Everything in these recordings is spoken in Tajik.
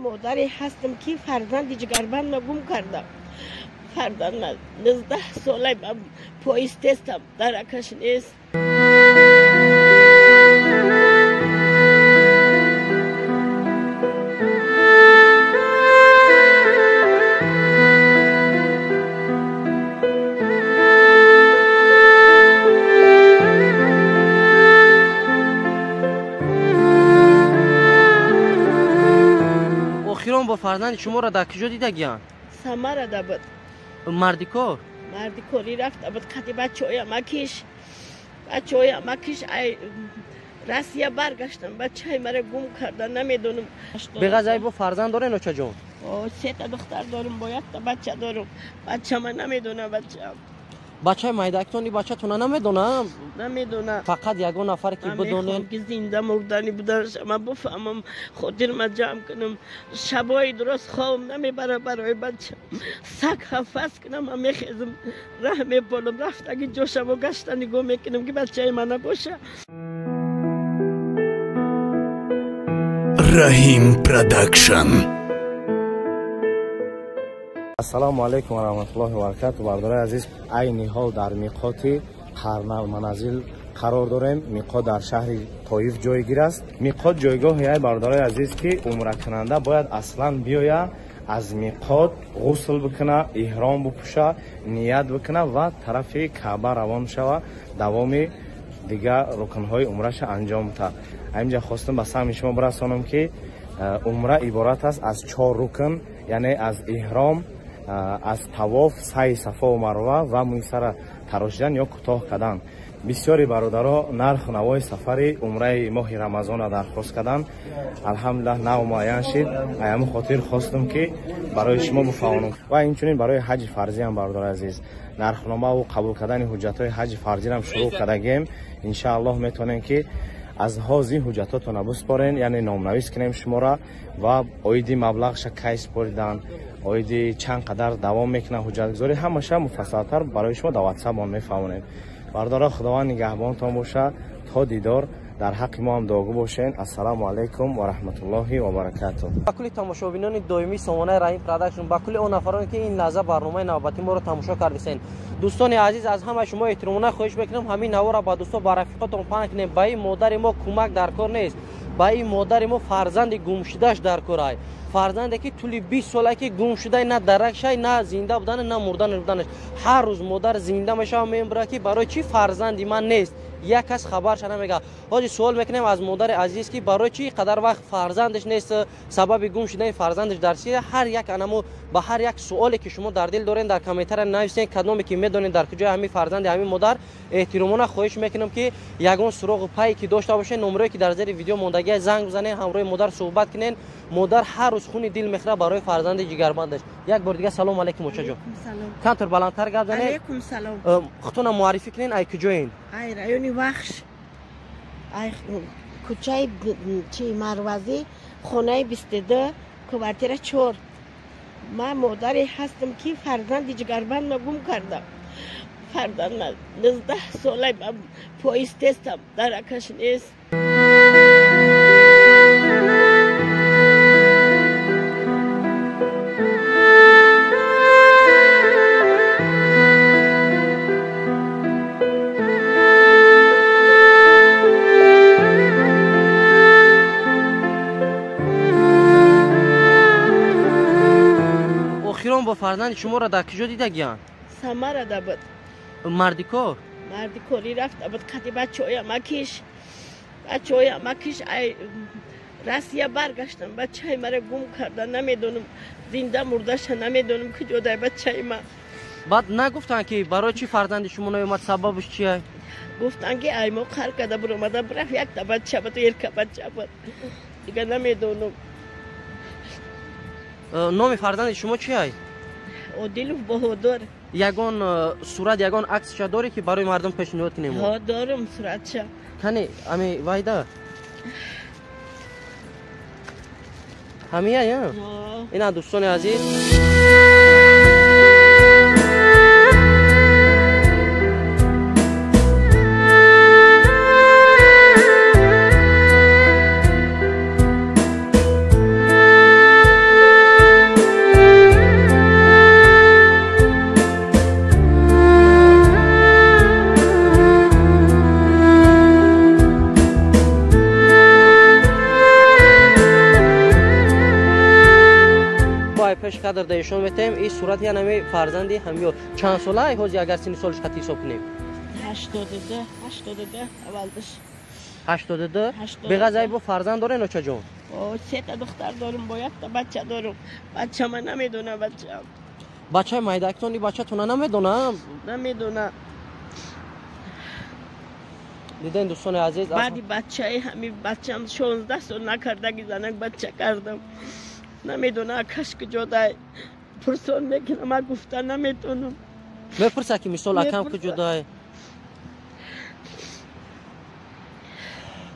Модаре ҳастам ки фарзанди ҷигарбандро гум кардам. Фарзанд 19 сола поистестам, даракаш нест. Охирон бо фарзанди шуморо дар куҷо дидагиянд? Самарада буд. Мардикор? Мардикорӣ рафта буд қати бачаҳои амакиш. Бачаҳои амакиш ай Россия баргаштам, бачаи мара гум карда, намедонам. Беғаз бо фарзанд дорен, очаҷон? Сета духтар дорам, бо якта бача дорам. Бачама намедонам, бачаам. Бачаи майдактон и бачатона намедонам? Намедонам. Фақат ягон нафар ки бидонен. Ки зинда мурдани буданаш ман бифаҳмам, хотирма ҷамъ кунам. Шабои дуруст хобам намебара барои бачам. Саг ҳафаз кунам, ман мехезам, раҳ меполам, рафтаги ҷошаво гашта нигоҳ мекунам ки бачаи ман набоша. Раҳим Продакшн. Ассалому алайкум ва раҳматуллоҳи ва баракатуҳ. Бародарони азиз, айни ҳол дар миқоти Қарнал маназил қарор дорем. Миқот дар шаҳри Тоиф ҷойгир аст. Миқот ҷойгоҳе ай бародарони азиз, ки умракунанда бояд аслан биёя, аз миқот ғусл бикуна, эҳром бипӯша, ният бикуна ва тарафи Каъба равон шава, давоми дигар рукнҳои умраша анҷом диҳад. Ҳаминҷа хостам ба самъи шумо бирасонам, ки умра иборат аст аз 4 рукн, яъне аз эҳром, аз тавоф, саъи Сафо Марва ва мӯи сара тарошидан ё кӯтоҳ кардан. Бисёри бародаро нарху навои сафари умраи моҳи Рамазонро дархост карданд. Алҳамдулиллаҳ, нав муайян шид. Ҳамин хотир хостам, ки барои шумо бифаҳмонам. Ва инчунин барои ҳаҷи фарзӣ ҳам, бародари азиз, нархномаву қабул кардани ҳуҷҷатҳои ҳаҷи фарзиам шурӯъ кардагем. Иншааллоҳ, метавонем, ки аз ҳозир ҳуҷҷатотонро биспорен, яъне номнавис кунем шуморо ва оиди маблағша кай споридан, оиди чанд қадар давом мекунад ҳуҷҷатгузорӣ, ҳамаша муфассалтар барои шумо дар ватсапмон мефаҳмонем. Бародаро, Худованд нигаҳбонтон боша. То дидор, дар ҳаққи мо ҳам дуогӯ бошен. Ассалому алайкум ва раҳматуллоҳи ва баракатуҳ. Ба кулли тамошобинони доимии сомонаи Раҳим Продакшн, ба кулли он нафароне, ки ин лаҳза барномаи навбатии моро тамошо кардисен, дӯстони азиз, аз ҳамаи шумо эҳтиромона хоҳиш мекунам, ҳамин наворро ба дӯсто, ба рафиқотон паҳн кунем. Ба ин модари мо кӯмак дар кор нест, ба ин модари мо фарзанди гумшудааш дар кор ай. Фарзанде ки тӯли 20 сола ки гум шудай, на даракшай, на зинда будана, на мурдан буданаш. Ҳар рӯз модар зинда мешава, мебара, ки барои чӣ фарзанди ман нест, як кас хабарша намега. Ҳозир суол мекунем аз модари азиз, ки барои чӣ қадар вақт фарзандаш нест, сабаби гум шудани фарзандаш дар чи. Ҳар як анамо ба ҳар як суоле, ки шумо дар дил дорен, дар комментария нависен. Кадоме ки медонед дар куҷои ҳамин фарзанди ҳамин модар, эҳтиромона хоҳиш мекунам, ки ягон суроғу пае ки дошта бошед, номерое ки дар зери видео мондагия, занг бизанед, ҳамроҳи модар суҳбат кунед. Модар ҳар рӯз хуни дил мехӯрад барои фарзанди ҷигарбандаш. Як бор дига салом алайкум, очаҷон. Камтар баландтар гап занед. Алайкум салом. Худтона муаррифӣ кунед, ай куҷоен? Ай райони Вахш, ай кӯчаи чи Марвазӣ, хонаи 22, квартира 4. Ман модаре ҳастам, ки фарзанди ҷигарбандро гум кардам. Фарзанд 19 сола поистестам, даракаш нест. Охирон бо фарзанди шуморо дар куҷо дидагиянд? Самарада буд. Мардикор? Мардикорӣ рафта буд қати бачаҳои амакиш. Бачаҳои амакиш ай Россия баргаштам, бачаи мара гум карда, намедонам, зинда мурдаша намедонам, куҷо дай бачаи ман. Баъд нагуфтанд, ки барои чӣ фарзанди шумо наомад, сабабаш чия? Гуфтанд, ки ай мо қар карда биромада рафт, якта бача буд, ерка бача буд, дига намедонам. Номи фарзанди шумо чи ай? Одилов Баҳодур. Ягон сурат, ягон аксша дорӣ, ки барои мардум пешниҳод кунем? Ҳо, дорам суратша. Кани, ами вайда ҳамия я ина, дӯстони азиз. Ай пеш кадр да ишон метаем ин сурат янами фарзанди ҳамё чанд сола ай ҳози агар синни солиш хати ҳисоб кунем? 82 82 аввалдаш. 82 беғаз ай бо фарзанд дорен очаҷон? О, се та духтар дорум, бо якта бача дорум. Бачама намедона бачам. Бачаи майдактон и бачатона намедонам? Намедона. Диден дӯстони азиз, баъди бачаи ҳами бачам 16 сол накардаги занак бача кардам. Намедона акаш куҷо дай. Пурсон мекунам, а гуфта наметонам. Мепурса ки мисол акам куҷо дай?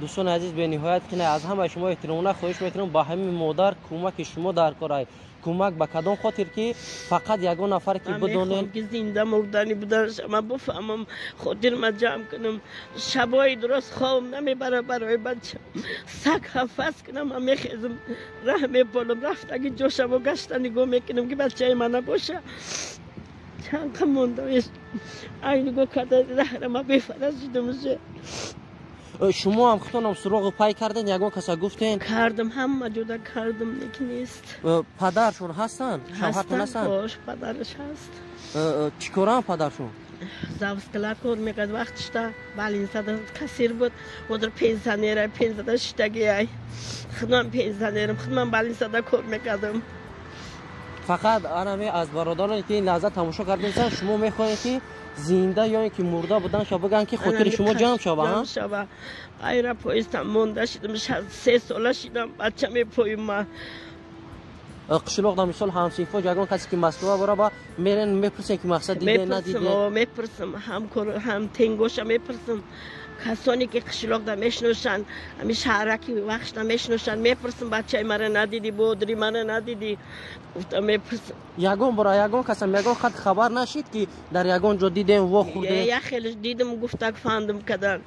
Дӯстони азиз, бениҳоят кине аз ҳамаи шумо эҳтиромона хоҳиш мекунам, ба ҳамин модар кӯмаки шумо дар кор ай. Кӯмак ба кадом хотир ки фақат ягон нафаре ки бидонем ки зинда мурдани буданаш ма бифаҳмам, хотирма ҷамъ кунам. Шабои дуруст хобам намебара барои бачам. Саг ҳафаз кунам, ма мехезам, раҳ меполам, рафтаги ҷошаво гашта нигоҳ мекунам ки бачаи ма набоша. Чанд қа монда ай нигоҳ карда раҳра ма бефараз шудам уже. Шумо ҳам худтонам суроғу пай карден, ягон каса гуфтен? Кардам, ҳама ҷода кардам, лекин нест. Падаршон ҳастанд? Шавҳартон ҳастанд? Бош, падараш ҳаст. Чӣ коранд падаршон? Завскала кор мекард, вақтишта балинсада кассир буд, ҳозир пенсионера, пенсияда шиштагиай. Худман пенсионерам, худман балинсада кор мекардам. Фақат анаме аз бародароне ки ин лаҳза тамошо кардем, шумо мехоҳед ки зинда ё ин ки мурда буданша бигӯянд ки хотири шумо ҷамъ шава? Ҷамъ шава. Айра поездам монда шидам, 63 сола шидам, бача мепоим ма. Қишлоқда мисол ҳамсинфо ягон касе ки Москва бора ба мерен мепурсен ки мақсад диде надиде? Мепурсам, ҳамкор ҳам тенгоша мепурсам. Касоне ки қишлоқда мешиносанд, ҳами шаҳраки вахшда мешиносанд, мепурсам бачаи мара надидӣ, бодри мара надидӣ, гуфта мепурсам. Ягон бора ягон касам ягон хат хабар нашид ки дар ягон ҷо дидем, вохӯрдем? Як хелеш дидам, гуфтак фандам кадан.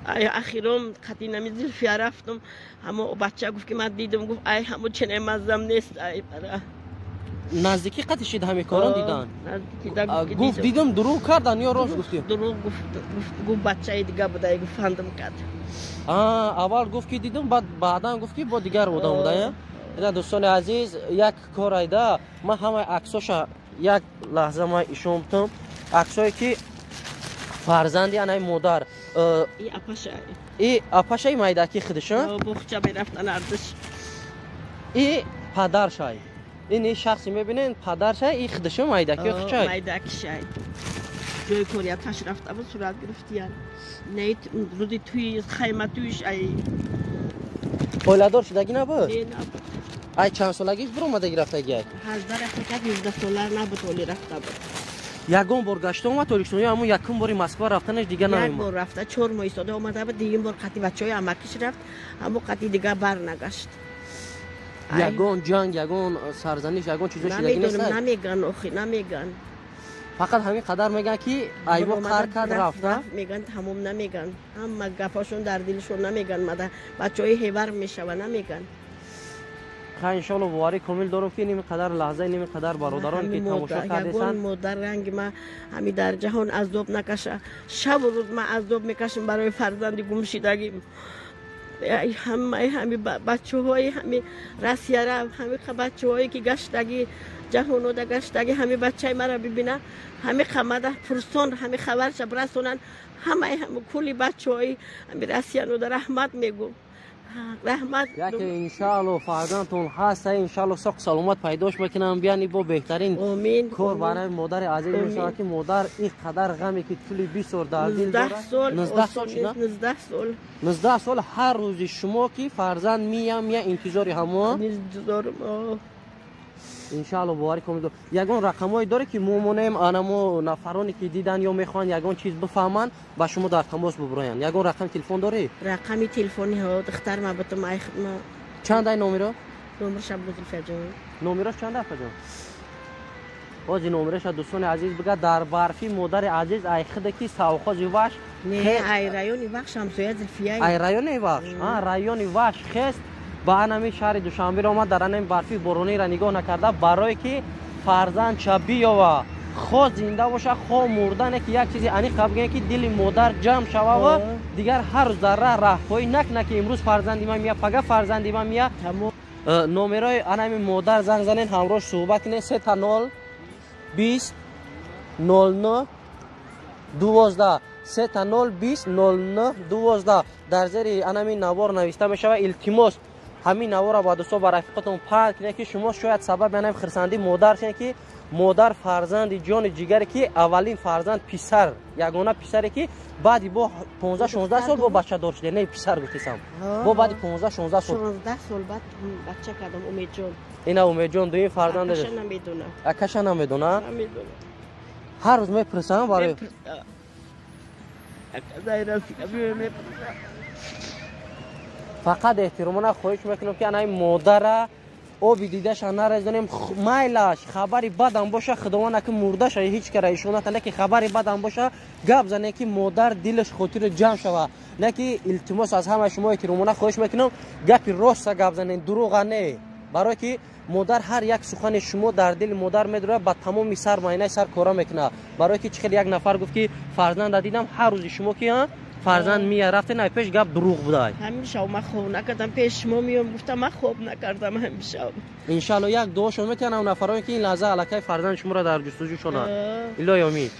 Ай ахиром қати нами Зулфия рафтам, ҳамо бача гуфт ки ман дидам, гуфт ай ҳамо чене маззам нест ай бара. Наздикӣ қати шид ҳамин корон дидан? Гуфт дидам, дурӯғ кардан ё рост гуфти? Дурӯғ гуфт, гуфт бачаи дига буда, гуфт фандам кард. Аввал гуфт ки дидам, баъд баъдан гуфт ки бо дигар одам буда. Ина дӯстони азиз, як кор айда, ман ҳамаи аксоша як лаҳза ман ишон бутам. Аксое ки фарзанди анаи модар. И апаша. И апашаи майдаки худашон? Буғча мерафтан ардаш. И падаршай. Ин шахси мебинен падаршай, и худашон майдаки хучай. Майдакишай. Ҷои корияташ рафта буд, сурат гирифтиян. Не, рӯзи туи хайма туиш ай. Оиладор шудагӣ набуд? Не, набуд. Ай чанд солагиш биромадаги рафтаги ай? 18 рафта кард, 19 сола набуд, оли рафта буд. Ягон бор гашта омад Тоҷикистон ё ҳамун якум бори Москва рафтанаш дигар Як намеомад? бор рафта, 4 моҳ истода омада буд, дуюм бор қати бачаҳои амакиш рафт, ҳамун қати дигар барнагашт. Ягон ҷанг, ягон сарзаниш, ягон чизо шудагӣ нест? Намедонам, намеган охи, намеган. Фақат ҳамин қадар меган ки айбо қар кард рафта? Меган, тамом намеган. Ҳама гапашон дар дилшон намеган, мада бачаҳои ҳевар мешава намеган. Хай иншоалло боварӣ комил дорам ки ними қадар лаҳза, ними қадар бародарон ки тамошо кардесанд. Ягон модар ранги ма ҳами дар ҷаҳон азоб накаша. Шабу рӯз ма азоб мекашам барои фарзанди гумшидагим. Ҳамаи ҳами бачаҳои ҳами Россияра, ҳами бачаҳое ки гаштагӣ ҷаҳонода гаштагӣ, ҳами бачаи мара бибина, ҳами қамада пурсон, ҳами хабарша бирасонанд, ҳамаи ҳами кулли бачаҳои ҳами Россиянода раҳмат мегӯм. Раҳмат. Яке иншаалло фарзандтон ҳаст, иншаалло соқ саломат пайдош мекунам, бияни бо беҳтарин кор барои модари азиз мешавад ки модар ин қадар ғаме ки тӯли 20 сол дар дил дорад. 19 сол, 19 сол. 19 сол ҳар рӯзи шумо ки фарзанд миям мия интизори ҳамо. Интизорам. Иншаалло боварӣ комил дорам. Ягон рақамҳое доред ки мо монем анамо нафароне ки дидан ё мехоҳанд ягон чиз бифаҳманд ба шумо дар тамос буброянд? Ягон рақами телефон доред? Рақами телефони ҳо духтар ма бутум ай хидма. Чанд ай номеро? Номерша Зулфияҷон. Номерош чанд апаҷон? Ҳози номераша дӯстони азиз бигӯяд дар барфи модари азиз ай хида ки савхози ваш. Не, ай райони Вахш ҳамсоя Зулфия. Ай райони Вахш? Райони Вахш хест ба анами шаҳри Душанберо омад, дар анами барфи боронира нигоҳ накарда, барое ки фарзанд ча биёва, хо зинда боша, хо мурда, не ки як чизи аниқ бигӯем ки дили модар ҷамъ шавава, дигар ҳар рӯз дар раҳ раҳпоӣ накуна ки имрӯз фарзанди ман мия, пага фарзанди ман мия. Номерои анами модар занг занен, ҳамроҳ суҳбат кунед. 3 0 20 09 12, 3 0 20 09 12 дар зери анами навор нависта мешавад. Илтимос, ҳамин наворро ба дӯсто, ба рафиқотон паҳн кунед, ки шумо шояд сабаби анами хирсандии модар шавед, ки модар фарзанди ҷони ҷигаре, ки аввалин фарзанд писар, ягона писаре, ки баъди бо 15-16 сол бо бачадор шуде. Не, писар гуфтисам, бо баъди 15-16 сол. 16 сол баъд бача кардам, Умедҷон. Ина Умедҷон, дуюм фарзанд. Акаша намедона. Акаша намедона? Намедона. Ҳар рӯз мепурсам барои Мепурса. Ака расида мепурса. Фақат эҳтиромона хоҳиш мекунам, ки анаи модара оби дидаша нарезонем. Майлаш, хабари бадам боша, худованд аки мурдаша, ҳеҷ кара ишона не, ки хабари бадам боша, гап зане, ки модар дилаш хотири ҷамъ шава. Не ки, илтимос, аз ҳамаи шумо эҳтиромона хоҳиш мекунам, гапи роста гап занем, дурӯға не, барое ки модар ҳар як сухани шумо дар дили модар медорад, ба тамоми сар майнаи сар кора мекунад. Барое ки чӣ хел як нафар гуфт, ки фарзанда дидам, ҳар рӯзи шумо ки фарзанд мия рафте на пеш, гап дурӯғ будай. Ҳамин шав ман хоб накардам, пеш шумо меом, гуфтам, ман хоб накардам ҳамин шав. Иншалло, як дуошон метиҳанам нафароне, ки ин лаҳза аллакай фарзанди шуморо дар ҷустуҷӯ шонанд. Илоҳи омин.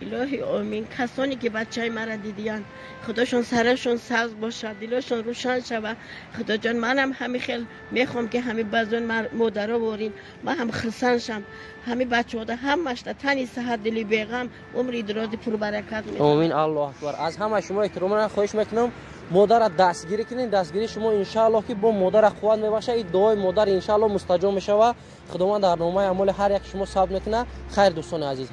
Илоҳи омин. Касоне ки бачаи мара дидиянд, худошон сарашон сабз бошад, дилошон рӯшан шавад. Худоҷон, манам ҳами хел мехоҳам, ки ҳами базон модаро ворин, ман ҳам хурсанд шам. Ҳами бачаҳода ҳамашда тани саҳат, дили беғам, умри дарози пурбаракат. Омин, Аллоҳ акбар. Аз ҳама шумо эҳтиромона хоҳиш мекунам, модара дастгирӣ кунед. Дастгирии шумо, иншааллоҳ, ки бо модара қувват мебахшад. И дуои модар, иншааллоҳ, мустаҷоб мешавад. Худованд дар номаи амоли ҳар як шумо сабт мекунад. Хайр, дӯстони азиз.